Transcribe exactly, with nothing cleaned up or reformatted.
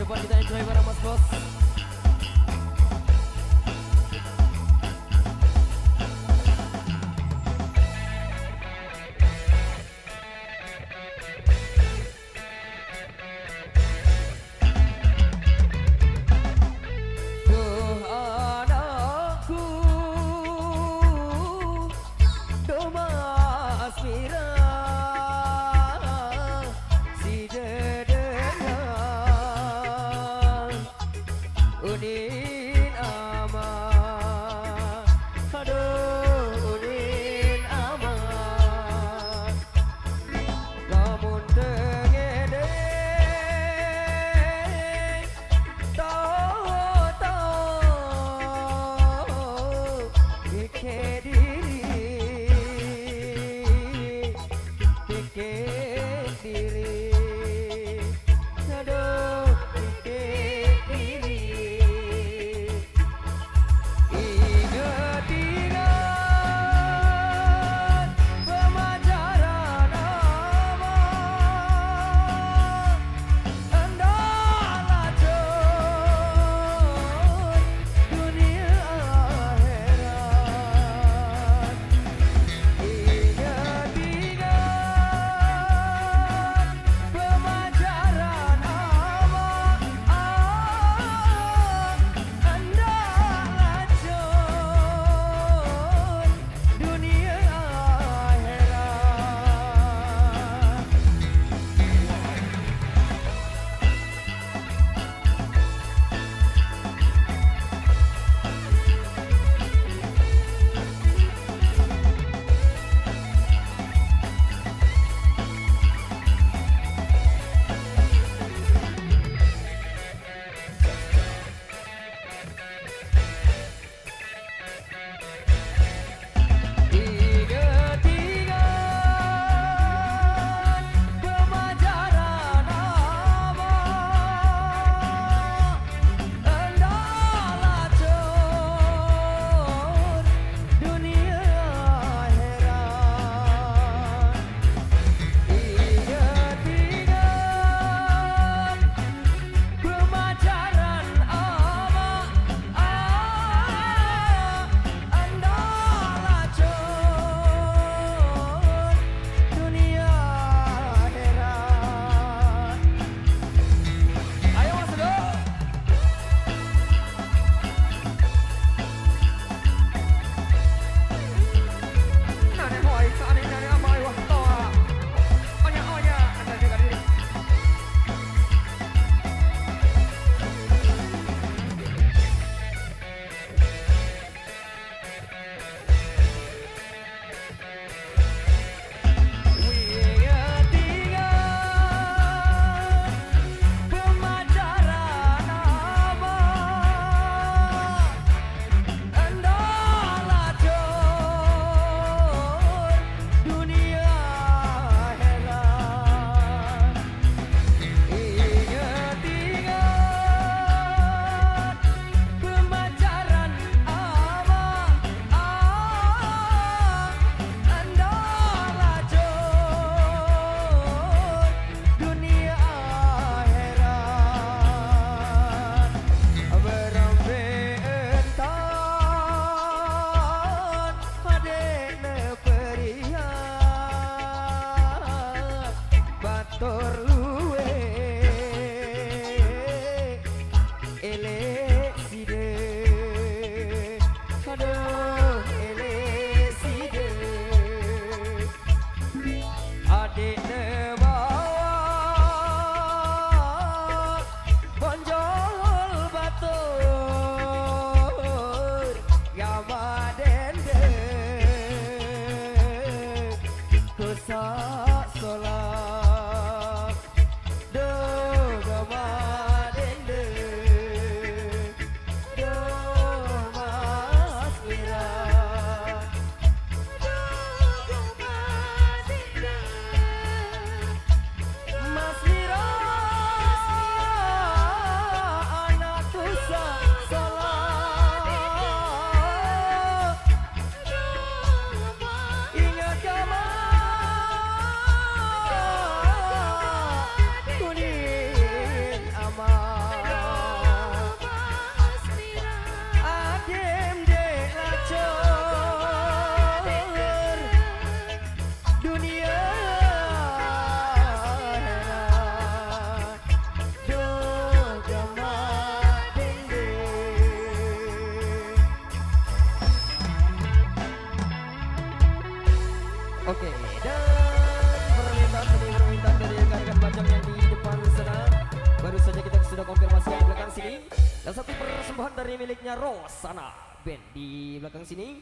Buat kita enjoy bareng Mas Bos. Duh anakku, duh Mas Mira, si dedengan unin ama. Aduh, unin ama. Lamun teu ngedeng, tau-tau bike diri, bike diri. Aduh, bike diri. Ingat, ingat pemajaran ama. Enda lacur dunia akhirat. Ingat, ingat pemajaran ama. Ah, enda lacur dunia akhirat. Ingat, ingat pemajaran ama. Enda lacur dunia akhirat. Ingat, ingat pemajaran ama. Ah, enda lacur dunia akhirat. Ayo, Mas Edo. Ingat, ingat pemajaran ama. Ah, enda lacur dunia akhirat. Berambe entan adekne periak, batur luwe elek side. Aduh, elek side. Adikne bawa bonjol batur gama dende kusak solak. Duh gama dende, duh Mas Mira. miliknya Rosana. Ben di belakang sini.